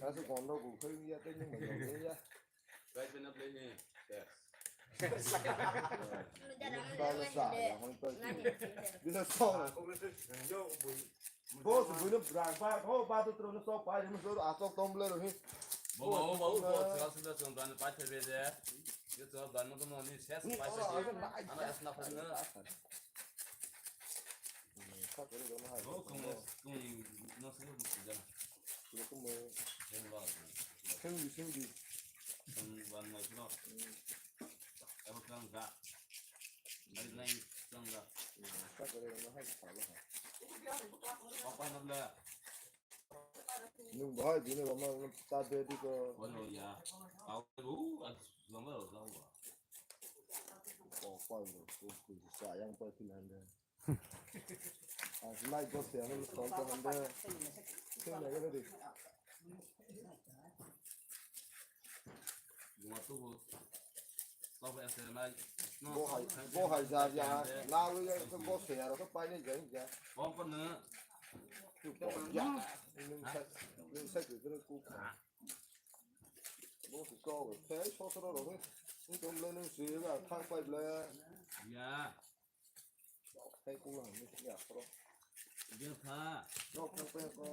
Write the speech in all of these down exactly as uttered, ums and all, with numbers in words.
Kaisa gondo bo khai ya tei nung bai ya. Try to not play him. Yes. Bala sa ya hon to. Bisa so. Bo su buino brang ba, bo ba tu trono sok pa, jemu so asok tom le rohi. Bo ba bo ba bo sa sa sa dan pa the be de. Yo so dan no to no ni ses pa the. Ana es na pa na. Kha kore gana hai. Oh, kung, kung, no se, kung, kung, kung, singdi, singdi. Kung, wan, no, no. Abo kang ga. Mai, mai, kang ga. Kha kore gana hai, pala hai. Apa, apa, apa? Nung bahai dine rama ta de di ko. Wano ya. Au, uh, at, lama, lama. Oh, pa, ko, ko, sa yang pa, kinanda. Ah, lai go se, ano, ko, ko, hande. Kena, kena, di. Bo hai, bo hai ja ja, la wi ya, to bo se ya, to pai ne ja ja. Bo ko ne. Tu ko ya. Nung sa, nung sa ku ku ku. Bo ku ko, te so so ro ro. Nung dom le nung si ba, thang pai le. Ya. Thai kung lang ni ya pro. Dia tha. Nok thang pe ko.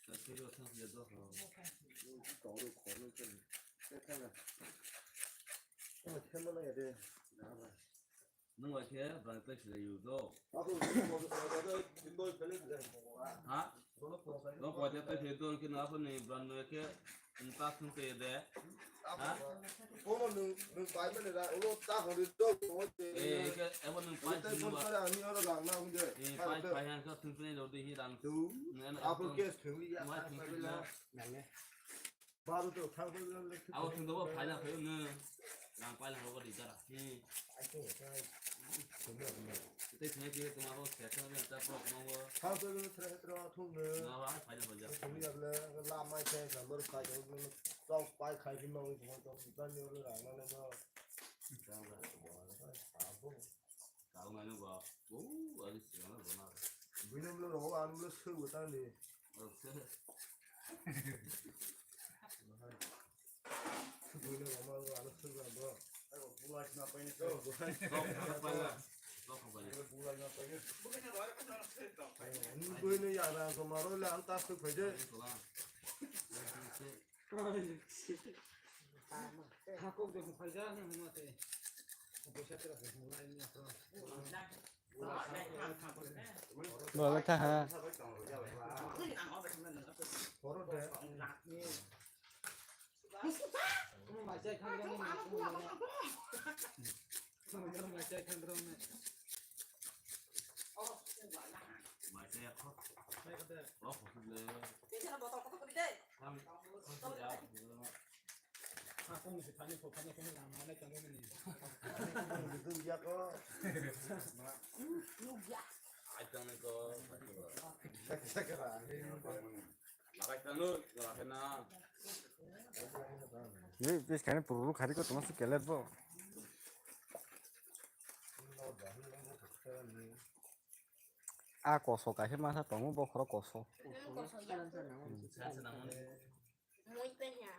Ta se yo thang ya do. Ni ki tong ru ko ni chen. Te tha na. Ko the mo na ya de. Nung wa khe bang ta sila yu do. Ako ko ko ko ko ko ko. Ha? Nung wa khe ta sila do ke na apa ni bang no khe. Nta thung te de. Ha? Kono nung, nung pai mene da, ulo ta hori do, ko te. Eh, ke, ebo nung pai thung ba. Ani oro lang na unde. Eh, pai, pai han ka thung te lo de hi rang. Tu. Ngen apple case thung ya. Mai thung na. Baru to thang ko le. Abo thung do pai na pai ne. Rang pai na ro ko di jara. Hmm. Tei thwngwi twi tongma bo se thwngwi ta pro tongma bo. Thang twi twi thwngwi thwngwi thwngwi. Nga ba phai na hoja. Thwngwi ya le la mai se sa mor khai tong tong tong pai khai phi ma wi tong tong ta ni ro ra na le do. Ka ngai no ba. O, ani se na ba na. Bini lo ro an lo se wo ta ni. O se. Buino mama lo ano thwk rang bo. Bulai na paine. Bulai na paine. Ni buino ya rang ko maro le an ta thwk phai de. Hakok de phai ja ni mo te. Bo sa tra phai lai ni ko. Bo la tha ha. Ni bis kani puru khari ko tuma su kelet bo. A koso kaisa masa tongo bokhoro koso. Mui pe ya.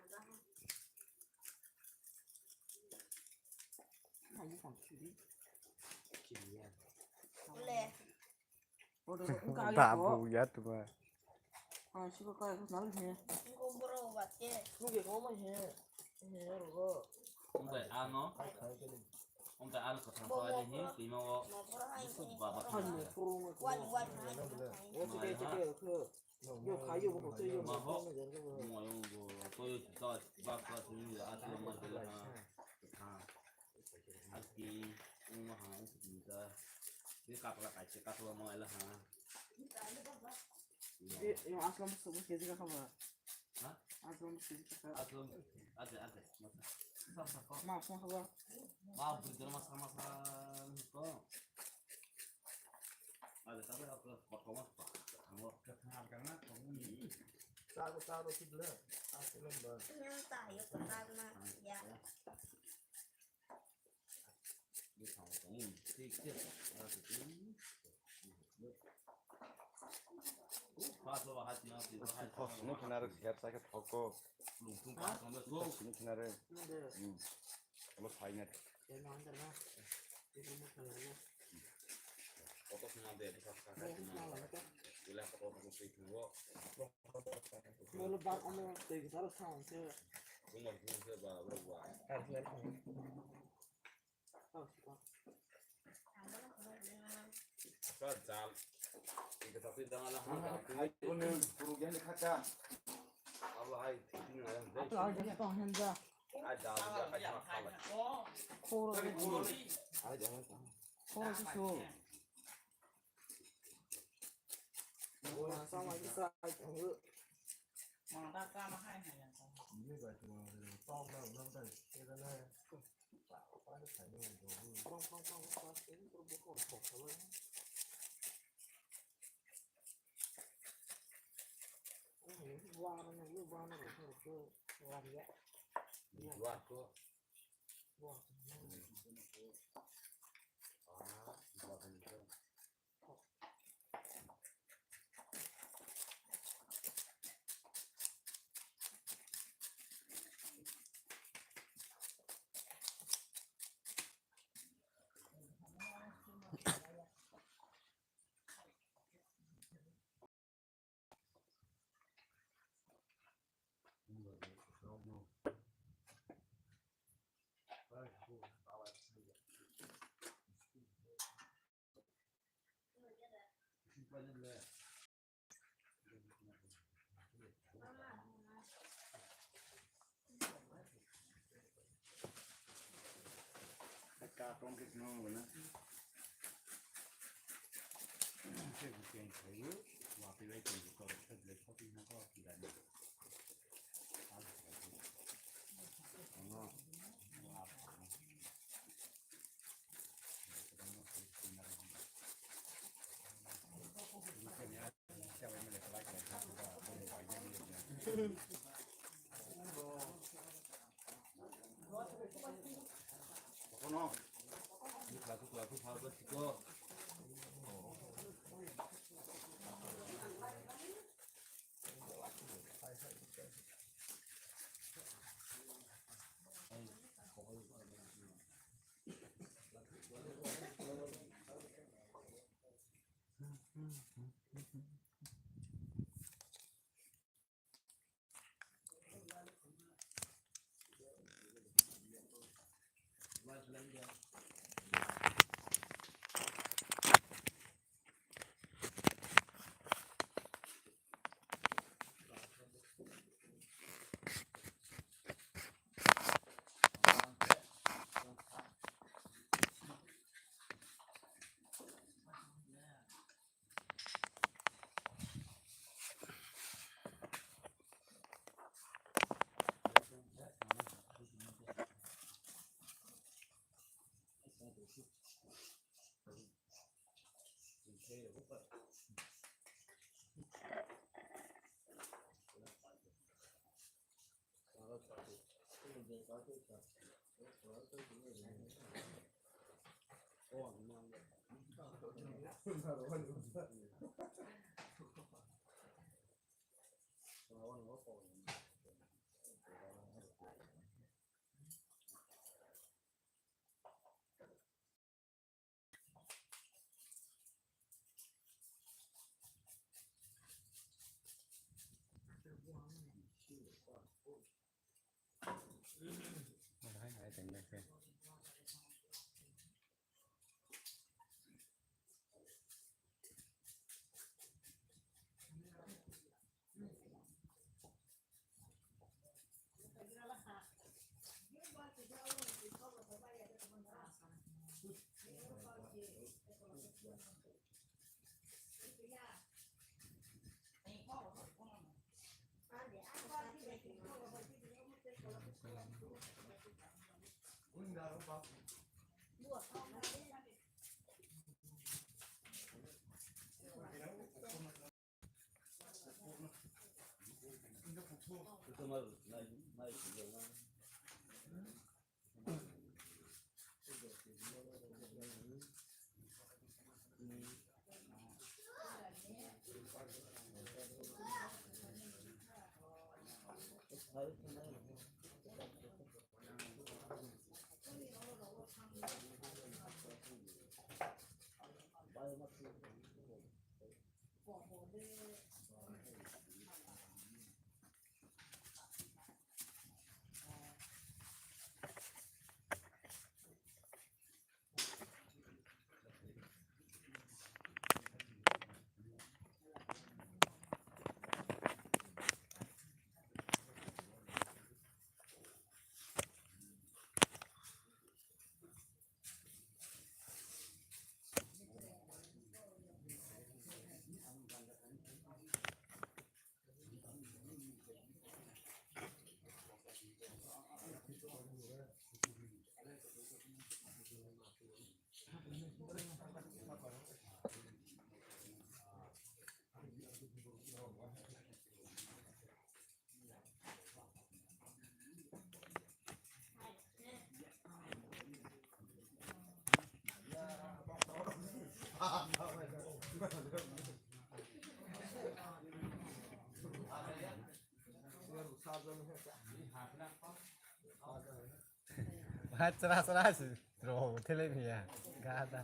Ole. Babu ya tuma. Ah, si ko kai ko nal he. Ko bro ba ke. Ko ke ko ma he. He ro go. Umbai ano. Umbai ano ko thang ko ni he, timo go. Baba. Wan wan. Yo, khayo, bo, khayo. Ma ho. Mo yo bo, to yo ta, ba ka tu ni a tu ma de la ha. Ha. Aki, mo ha, ki ta. Ni ka pala ka che ka to mo la ha. Yo, aslam so mo ke ka ma. Ha? Aslam so ke ka. Aslam, ate, ate. Ma, mo ha. Ma, bu de ma sa ma sa ko. Ada tapi apa? Potong apa? Kamu. Taruh, taruh sih dulu. Ah, belum, Bang. Hmm, tayo ko tag na. Ya. Ini sama kamu. Tik, tik. Ada sih. Pas lo hati nanti. Pas lo hati. Pas lo hati. Lungtung pas lo. Pas lo hati. Hmm. Lo final. Kotor sima de, buka buka kai sima. Gila kotor kotor sui tuwo. Molo bak omo tei gitaro sound se. Buma buma se ba, ba, ba. Sa jal. Ika tapi dang ala ha. Ai, punu puru gyan khacha. Allah hai, ini ayam deh. Ai, dah, dah, kai sama kalah. Khoro. Khoro susu. Ba chra chra se rw thele ni ya. Gada.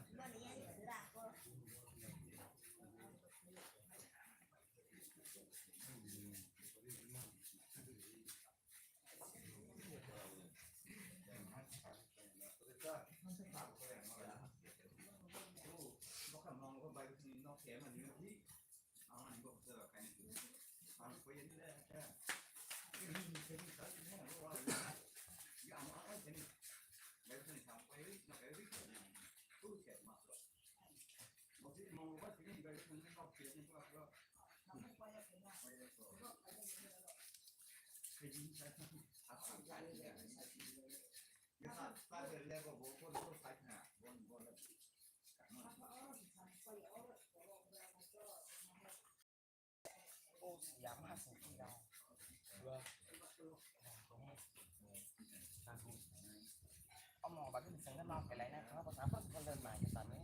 Omo ba ni sengke ma pelai na kha ba sa pas ko le mai ke sami.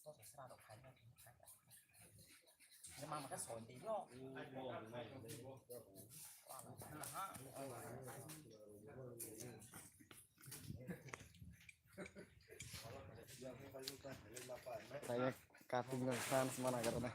Ko ke sra do khai na. Ni ma ma ka son di yo. Ha. Tanya cutting ng fans mana karena.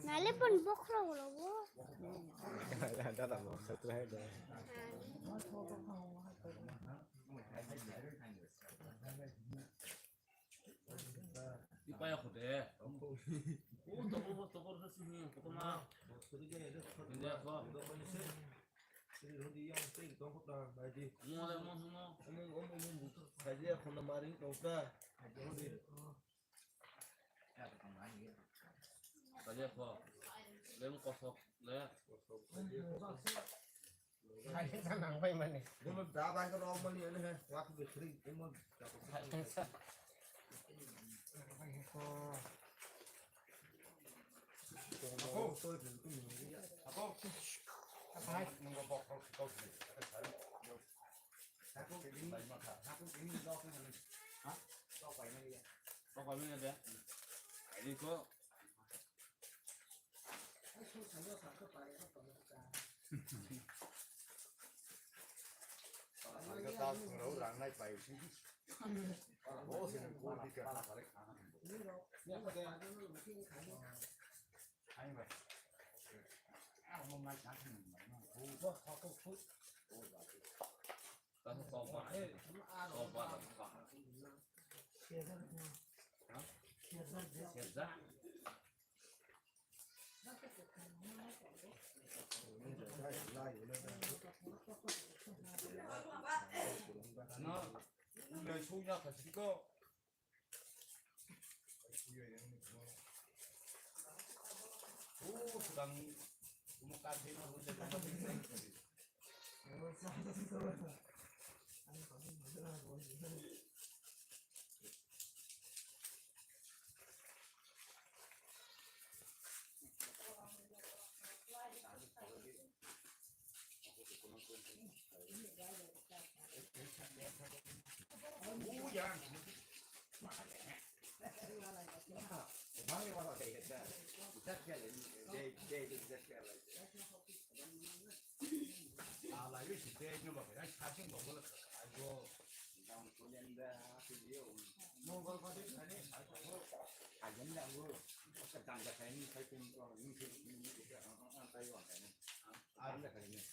Nale pon bokhra ulo bo. Dada bokhra tu hai do. Ipaya khode. O tobor tobor se sini kotoma. India ko. Mo le mo mo. Mo mo mo. Kaje khona mari tongta. Tanya ko, lem kosok le. Hai ta nang pai mani. Demo da bai ko rong mani ane he. Wat be kri demo da ko. Ako. Ako. Hai. Nunggu bok bok kau. Aku ini, aku ini dok ini. Hah? Kau pai mani ya. Kau pai mani ya. Ini ko. Aku saya satu pai apa? Kata sungrao rangnai pai. Bo sini ko di ka.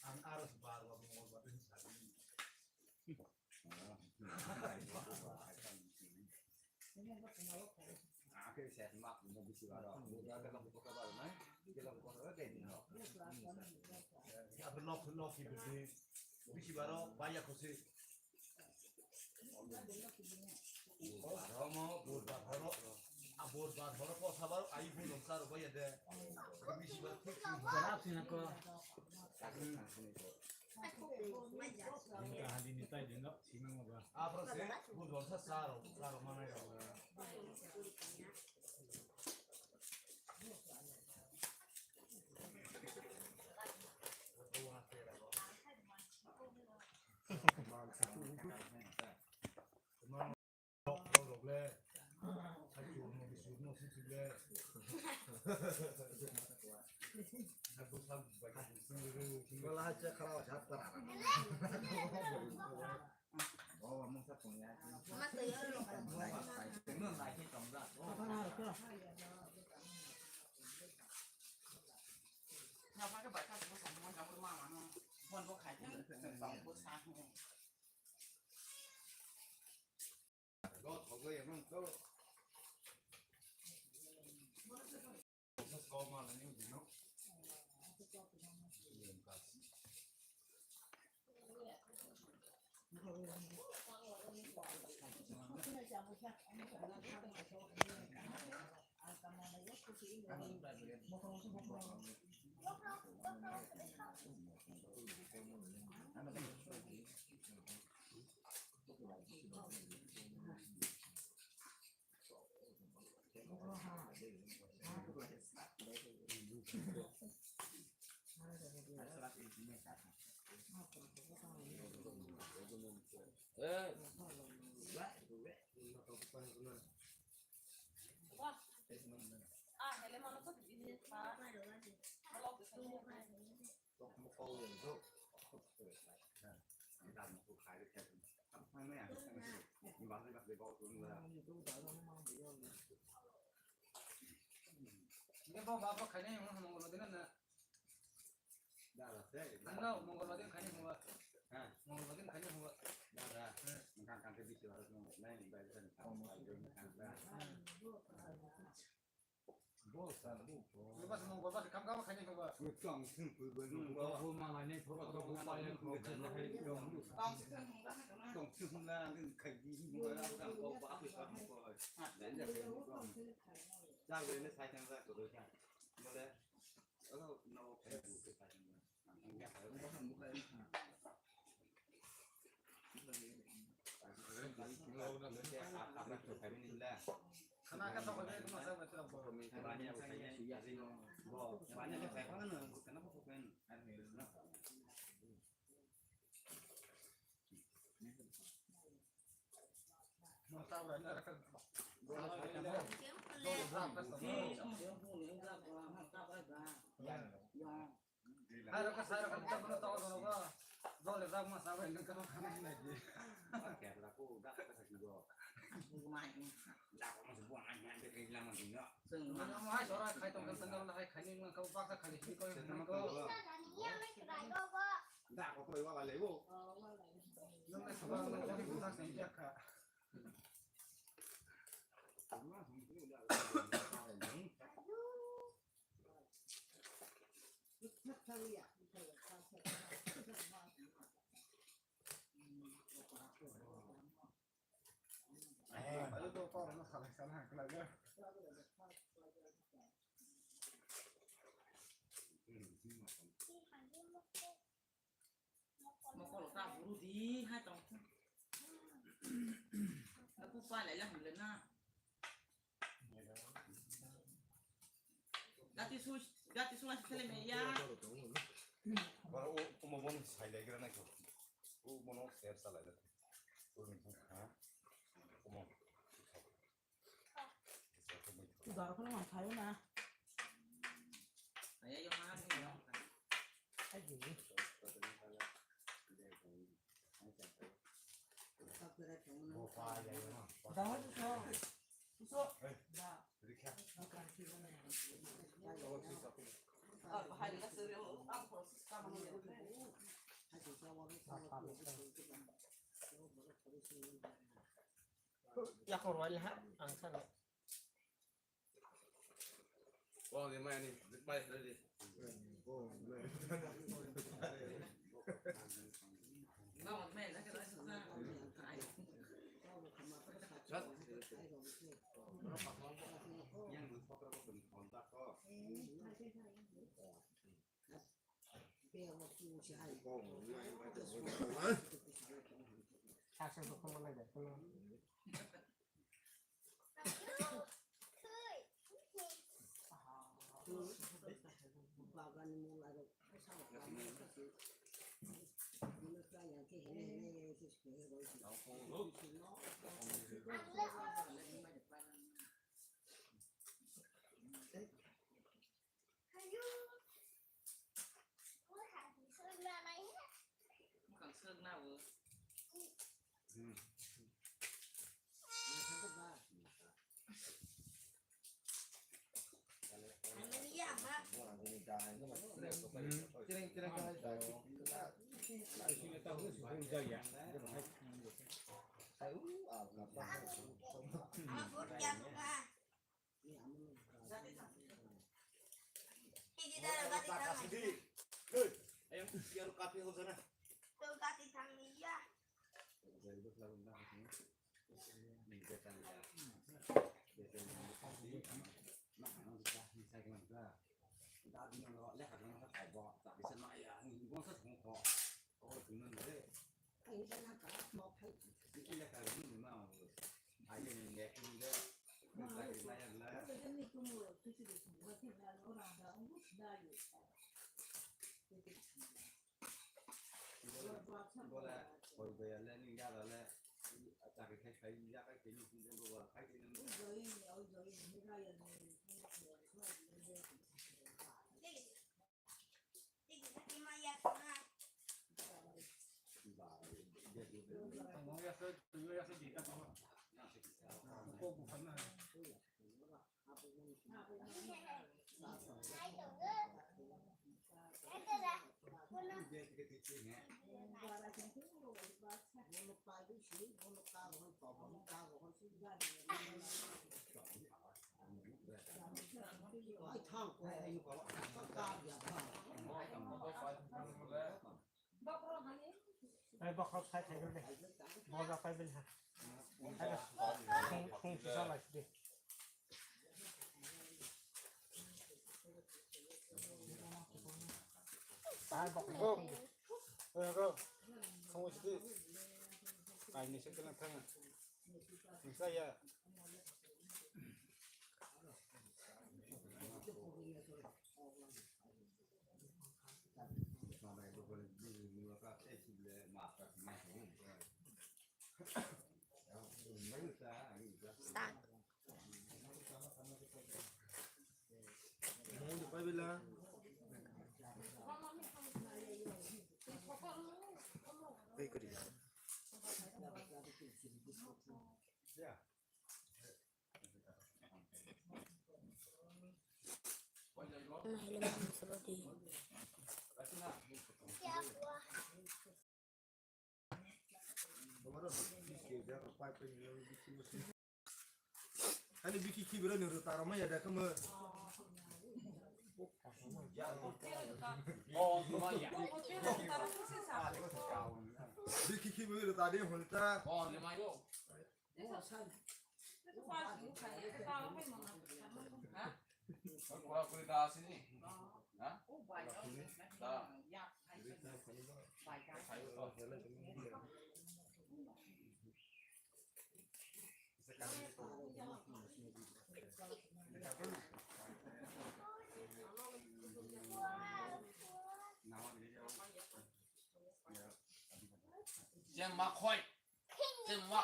Ang aro se bar bar mongol bar din sadi. Abo nok nok ki bisi baro baya khusi. Omo budbar horo, a budbar horo posa baro ai budong sar baya de. Bisi bar thik thik. Jara sini ko. Jingka hadi ni tai dino sini mo ba. Afro se budong sa sar sar mana ya. Mongol din khaini hwnba. Mongol din khaini hwnba. Bas mongol bas kam kam khaini hwnba. Tong sing pui bai. Tong sing pui bai. Dole dak ma sabai nang kama kama nai di. Kepla ko dak ka sa go. Mai. Dak ma se bo ai nang de kri lam di no. Seng ma. Mo hai sora khai tong kan tang hai khai ni ma ka ba ka khai ni ko ko. Dak ko ko wa le wo. Nang na sabai nang ko sa sen ya ka. Mokol ta buru di hai tong. Aku pa lai la hum le na. Gati su, gati su la sele me ya. Bara o, o mo bon sai lai gra na ko. O mo no ser sa lai da. O mo ha. O mo. Dor kono mang phaio na. Aya yo ha ni yo. Ai di. Dang tu so. Tu so. Da. Ah, bahai ka seri. Ah, proses ka mana? Yakor wali ha, ang sana. Oh, di mai ni, mai ready. Ayam siar kapi ho jana. Ai, bokhorok sai thaigrw de. Boja paiben ha. Thung, thung kisa lai de. Ai, bokhorok. Oh. Eh, bro. Thung sidi. Ai, ni se kena thang. Nisa ya. Ani biki kibira ni ro taro ma ya da kama. Biki kibira ro tadi hon ta. Kura kuri ta asini. Ha? Ta. Sem ma khoi. Sem ma.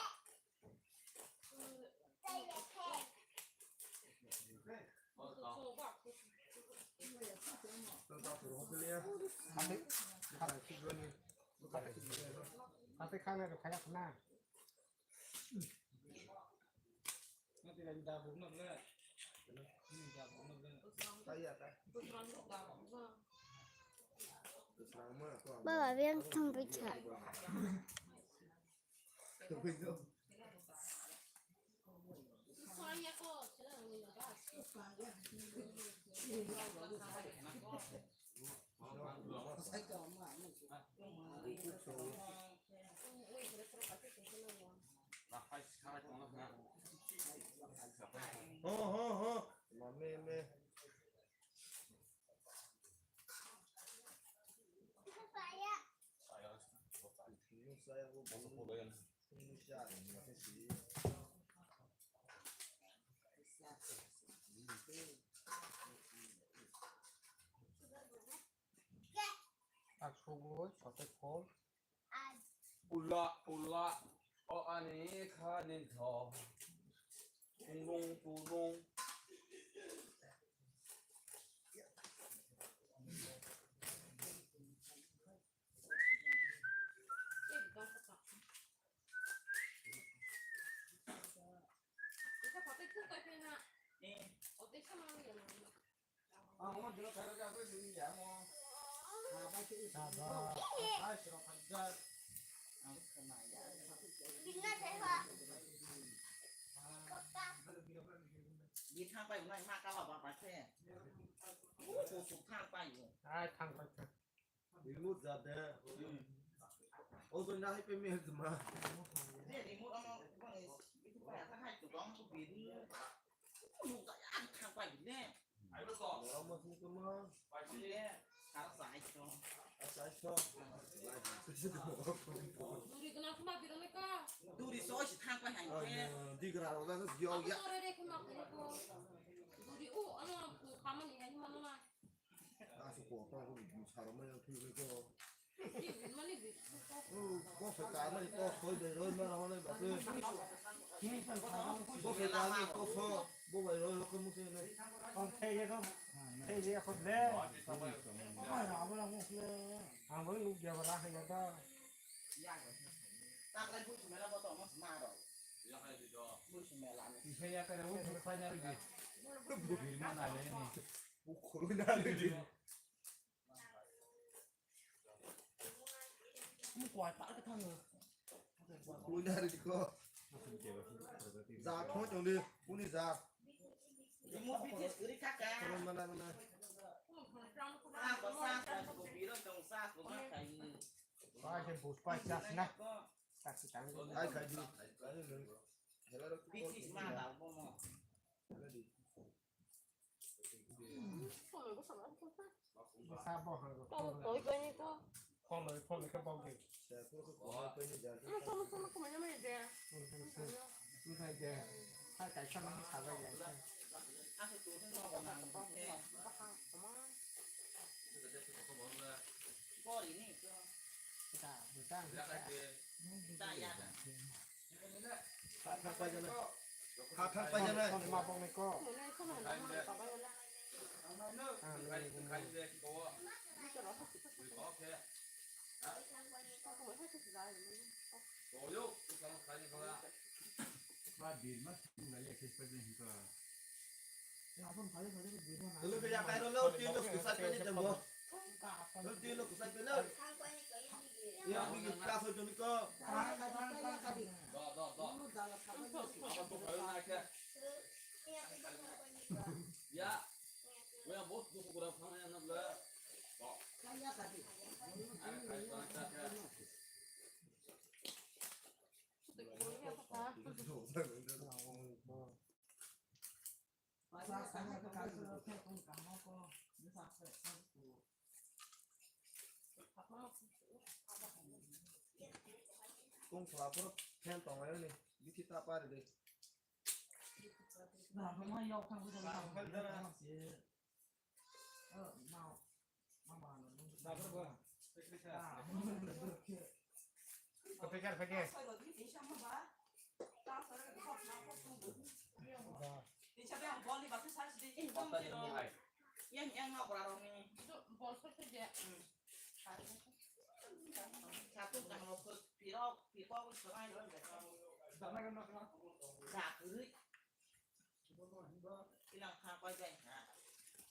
Ate, ate, ate khana ro khaya khna. Baba, biang thang bai kha. Ho, ho, ho. Ma me, me. Asugoi sote kol. Pula, pula, o ani kha nin tho. Tunung, tunung. Bi thang pai unai ma ka ba ba se. Ko su thang pai yo. Ai thang pai thang. Remote jat de. O to na hai pe me juma. Ne remote ano bang itu pa ta hai to bang to bi. Lu ka ya thang pai ne. Ai lo to. Lo mas ni ko ma. Pai ne. Ka sa ai to. Sa ai to. Duri gana kuma bi ne ka. Duri so si thang pai hai ne. Di gra ro da yo ya. Duri o ano kamani hai ma na. Asu ko to ko saro ma yang thui ko. Ko se ka ma ko so de ro ma ro le ba se. Ko se ka ma ko so bo ba ro ko mu se ne. Ang thei ye ko. Thei ye ko le. Ang bo lu ge ba la ha ya da. Ta lai bu me la ba to ma ma ro. Bu me la ni. Thei ya ka ro bu pa nya ri. Bu ma na le ni. Bukhulwi narwkdi. Bukhulwi narwkdi ko. Ja thong chongdi, uni ja. Mana, mana. Ai, khe bus pai chas na. Taxi tang. Ai, khai di. Hello. Hello di. Phone ko sama ko. Sa bo ha ko. Ko ko ko ni ko. Phone ko phone ko bo ke. Sa ko ko ko ni ja. Sama sama ko mana mana dia. Ni sa de. Sa kai sama sa ba ya. Aku tu tu no ko nang. Ba ha sama. Ko ni ko. Ta ta. Ta ya. Kha thang pai jana. Kha thang pai jana. Phone ma bong ni ko. Ah, ni, ni, ni. Kung khwla phuru fan tonglaio ni, bithi ta pari de. Pakai, pakai. Yang, yang nak berapa ni? Itu bol saja. Hmm. Satu jangan lupa pirok, pirok itu kan. Dah, beri. Ilang kha koi jai ha.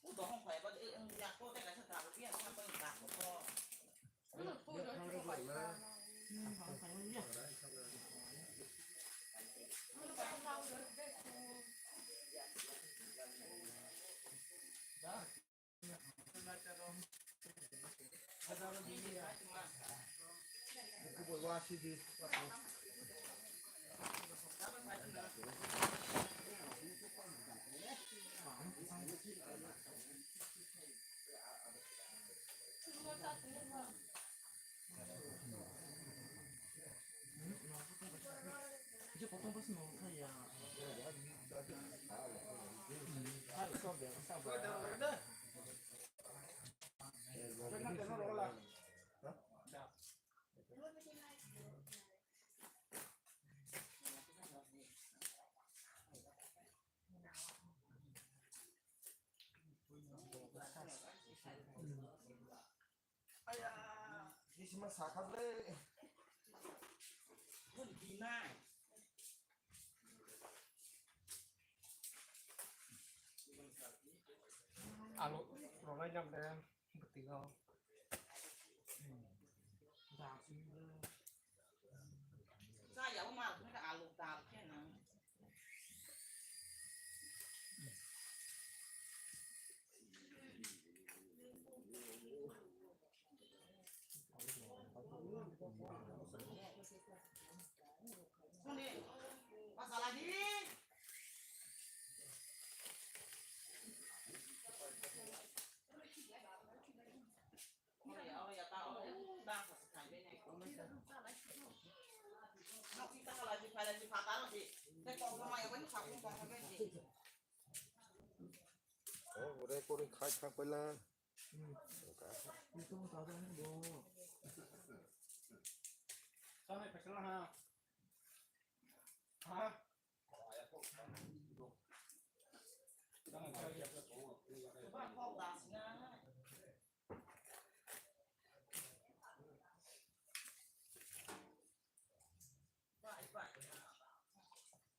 U dohong koi ba, eh, eh, ya ko te ka sa ta, ya kha koi ka ko. Aya, jisima sakha ble. Pun dinai. Alu ronai jam de, betigo. Sa ya, o mal khe alu dal khe na. Sini, masalah ni. Oh, udah kori khai khai pala. Sana pekala ha. Ha?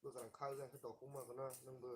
Bwsang khakjak khe tongkukma khwna nwngbo.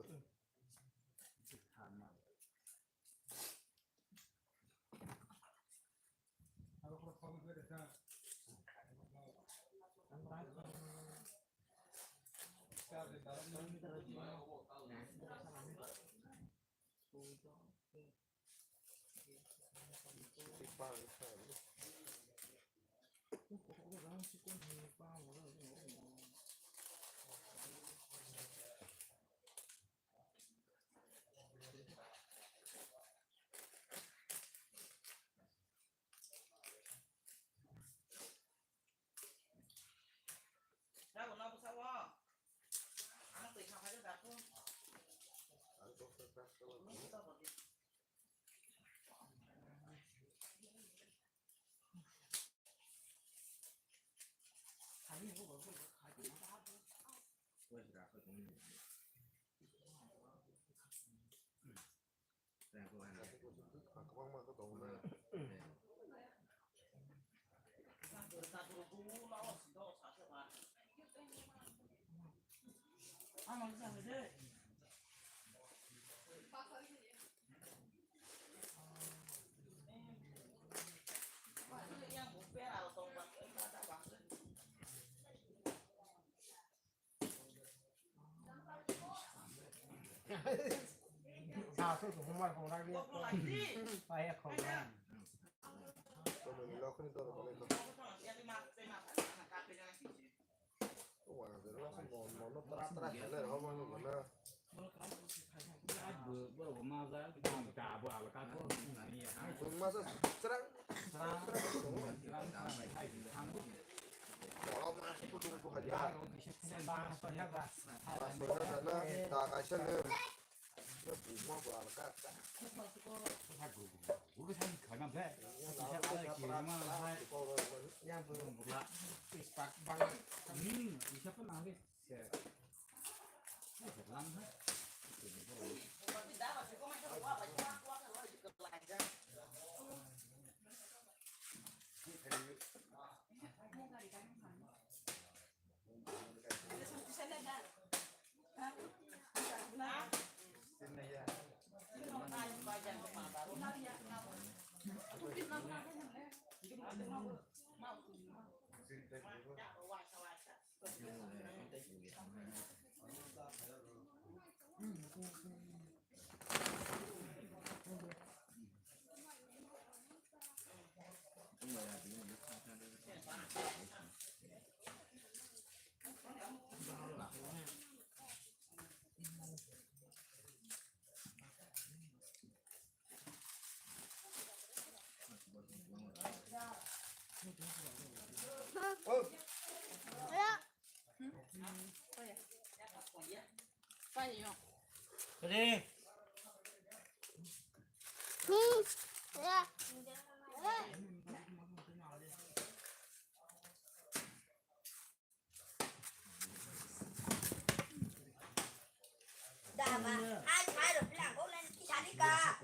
Daba, hai, hai, ro, pila, go, len, ki, sadi, ka.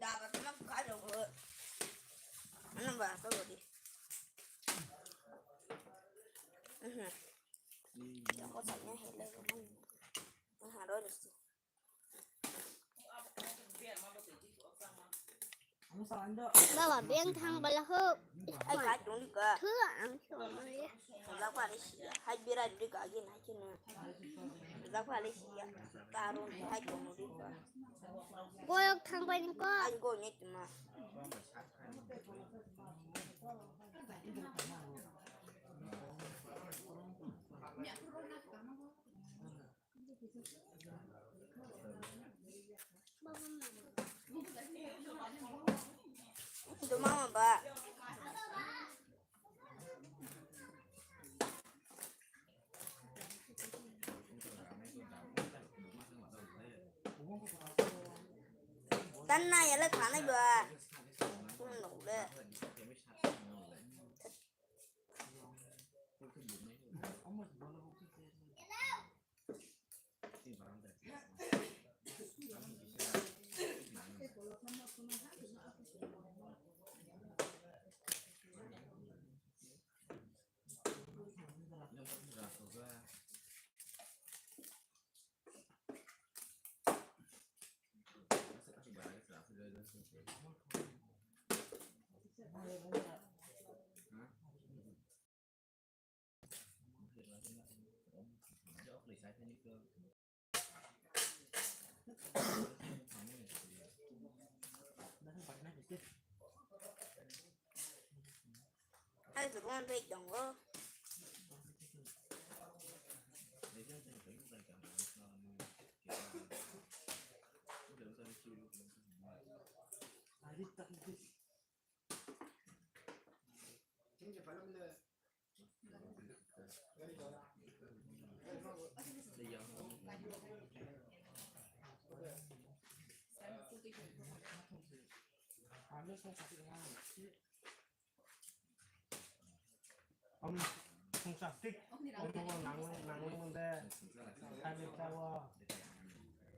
Daba, tama, ka, ro, go. Ano ba, ka, go, di. Mhm. Ya, ko, sa, ne, hele, go, man. Aha, ro, ro, si. Baba, beng thang bala ho. Ai, ka tong di ka. Thu ang so ma ye. Dak pare sia. Hai bira di ka gin hai kino. Dak pare sia. Tarung hai tong di ka. Koyok thang bai ni ko. Ai go ni tuma. Dumama ba. Tanna yala khanai ba. Kun lo le. Hai, tu kong pek dong go. Om sungsastik, om nang nang mende, kami tawo.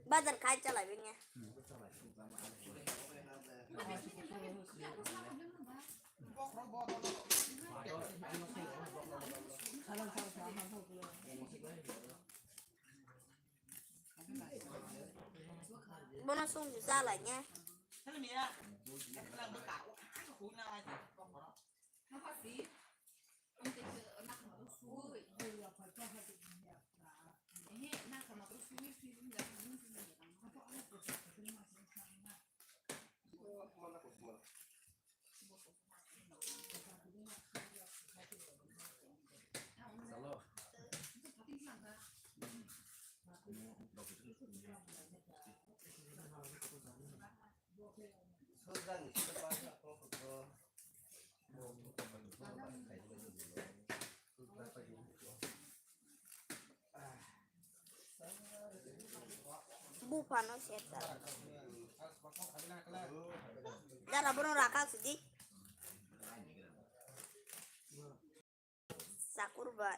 Bazar khai chalai bini. Sung ju sa lai nya. Buphano sersa. Dara bono raka sidi. Sakur bai.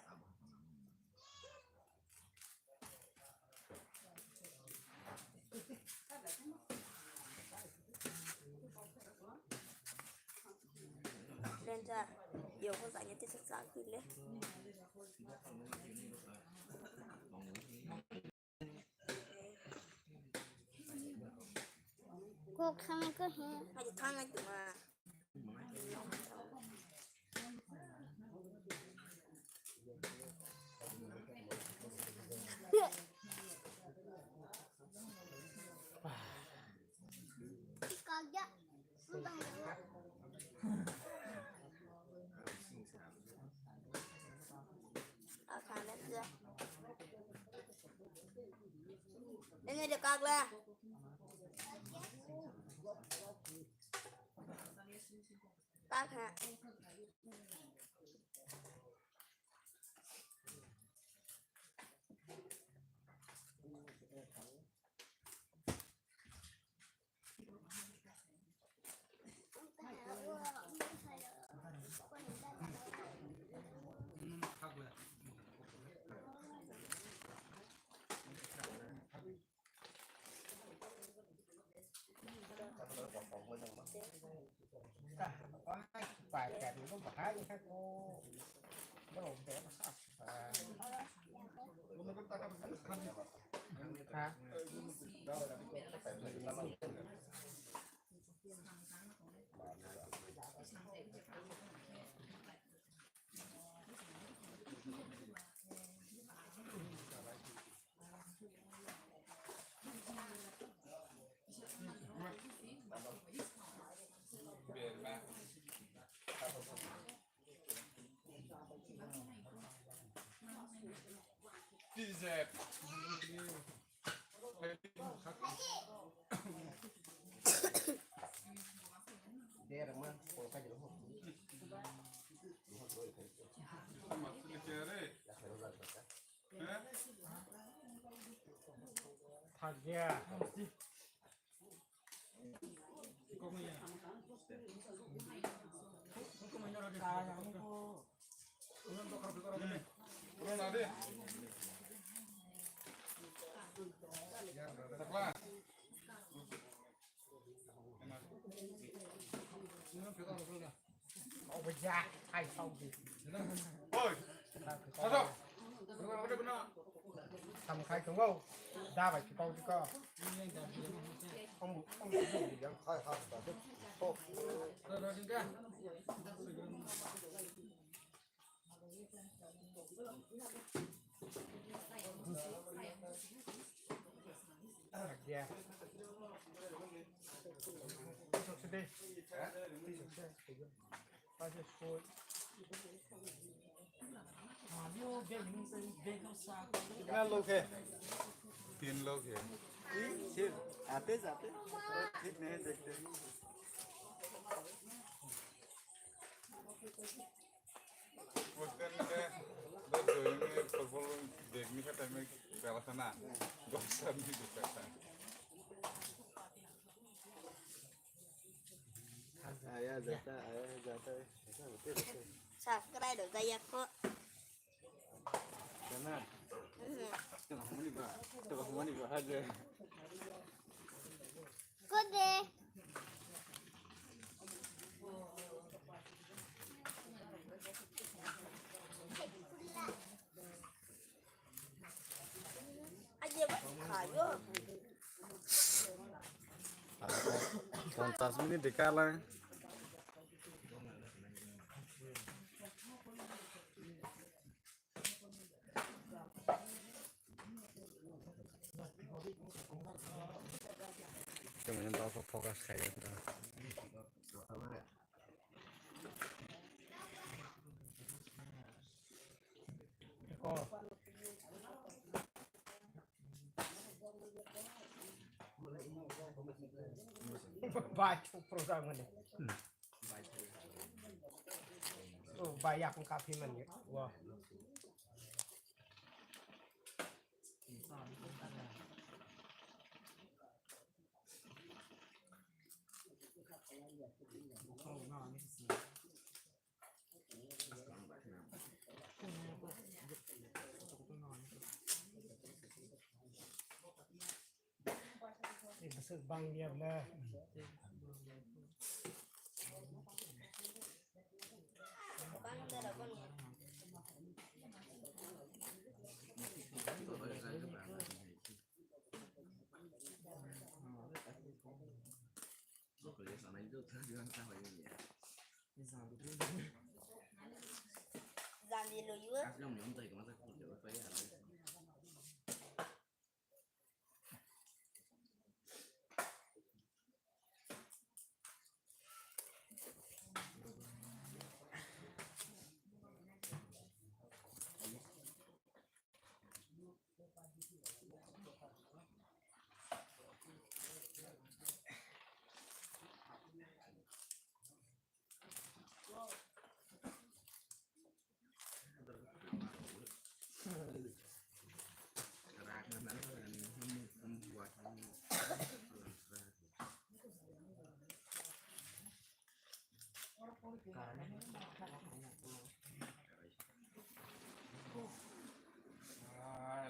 Lenja, yoko sanya tisa sakile. Kok thangwi ko he. Aji thangwi tuma. Kagak. Ini dia kagak. Kagak. Tamo khai tongo. Da bai kipau diko. कितना लोग है? तीन लोग है। ठीक, ठीक। आते जाते। ठीक नहीं देखते। Hostel में दस जोड़ी में फुटबॉल देखने का टाइम में पहला था ना, दस आदमी देखता था। आया जाता, आया जाता है, ऐसा होते रहते हैं। Subscribe हो जाइए आपको। Sana. Mhm. Tengok mani bah, tengok mani bah aja. Kode. Aja bah, ayo. Ponchas minute de kalang. Kemana tau focus kaya. Bai chuk program ni. Oh, bai ya pun kafi man ya. Wah. Bwswk bang ya bwle. Jani lo yu.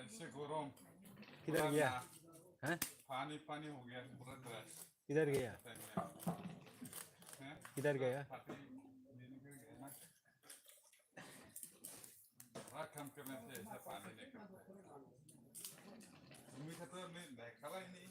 ऐसे गरम। किधर गया? हैं? पानी पानी हो गया पूरा तरह से। किधर गया? हैं? किधर गया? पानी गिर गया ना। हर काम करने से ऐसा पानी नहीं करता। तुम्हें तो नहीं, नहीं खा रहा ही नहीं।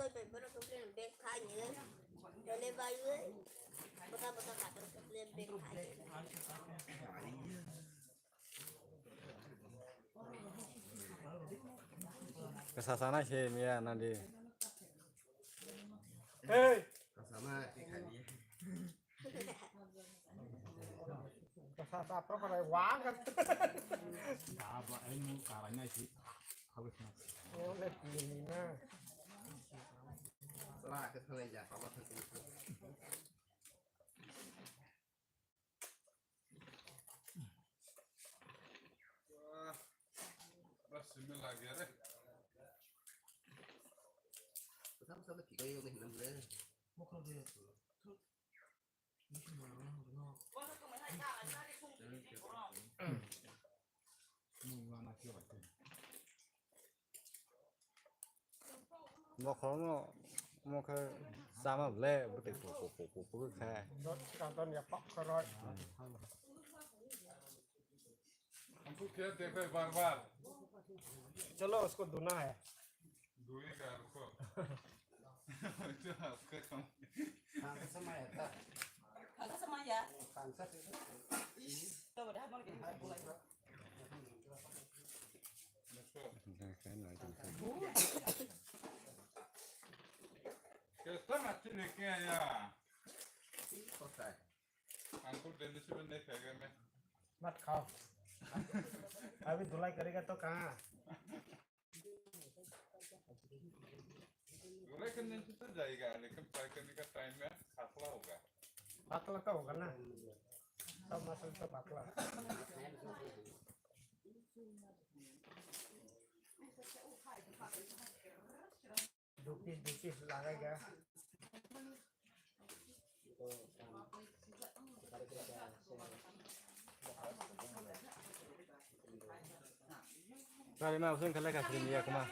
Tei bai borok khe bek khai ni, tole bai bai, bota bota kator khe bek khai. Kasa sana se miya nadi. Hey. Kasa ma ti khai ni. Sa, sa, pro ka bai wang kan. Ba, ba, ai mu ka bai nai si. Habis na. Oh, le pili na. Sala ka thang ja, pa ba thang. Wah, bas simi lagi ya re. Sab sab ki kai yo nahi na mule. Bokhorokno omo khe chama ble bwtwi kuk kuk kuk kuk khe. Don ya pak kharoi. हमको क्या देख रहे बार बार? चलो उसको धोना है। धोएगा, रुको। जो आपका काम। Khangsa maya ta. Khangsa maya. Khangsa se. To dah mau kita mulai. Let's go. Kita mati ni kaya. Kota. Uncle Dennis भी नहीं खाएगा मैं। मत खाओ। अभी धुलाई करेगा तो कहाँ? धुलाई करने से तो जाएगा, लेकिन फ्राई करने का टाइम में पतला होगा। पतला तो होगा ना। Tamo sal to bakla. Duty, duty lagai ga. Gari ma usung kale kasih dia kuma.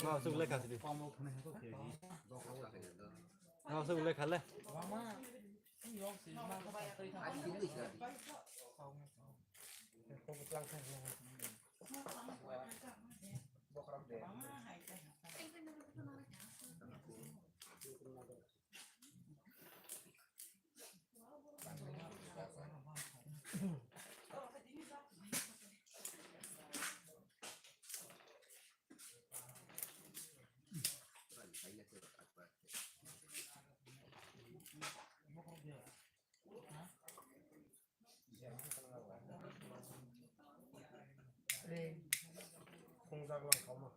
Ma usung le kasih di. Ma usung le kale. Khungjak lang kama.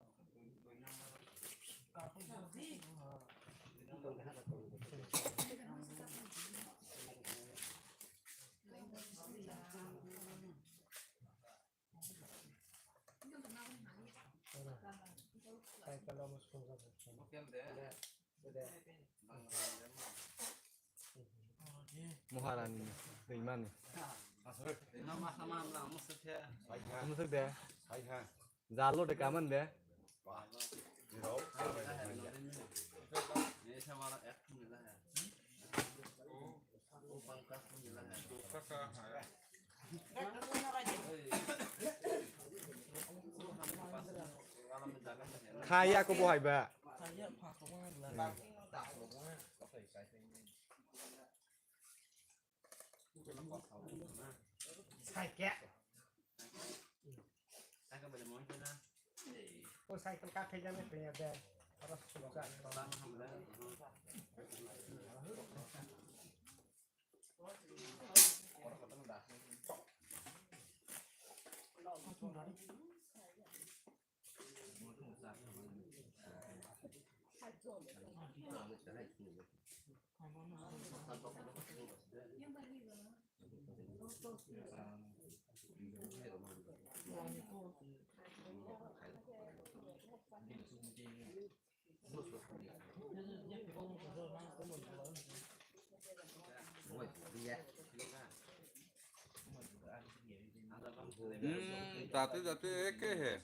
Moharani Rimani. Musuk de. Jalo de kaman de. Khaya ko bohai ba. Cycle. O cycle ka thai jani thai ya de. Aro suka. Hmm, jate jate ek hai.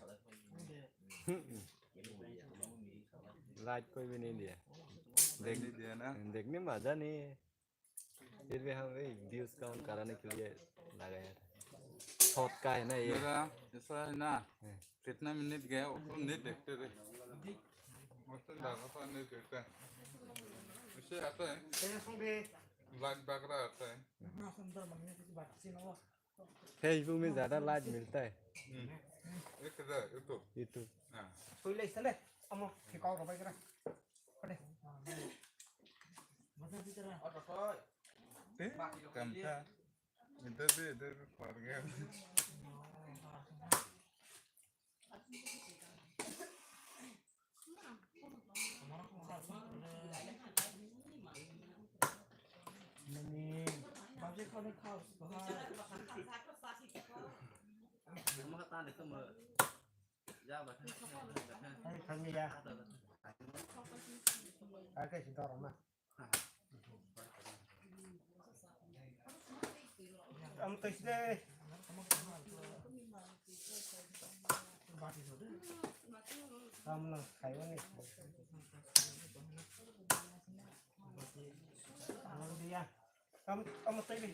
Light koi bhi nahi diya. Dekh, nahi diya na? Dekhne maja nahi hai. फिर भी हम वही views count कराने के लिए लगा यार। थॉट का है ना ये? मेरा ऐसा है ना, हाँ। कितना मिनट गया, उतना नहीं देखते रे। उतना लगातार नहीं देखते। इससे आता है, लाइट बगरा आता है। Facebook में ज्यादा लाइक मिलता है। हम्म। एक हजार, YouTube। YouTube। हाँ। Tui lai sale, amo, kikau robai kira. Pade. Eh, kamsa. Itu sih, itu keluarga. Ai, kami ya. Ai, kai si dorong na. Am tais de. Am na khai wani. Am dia. Am, am tais de.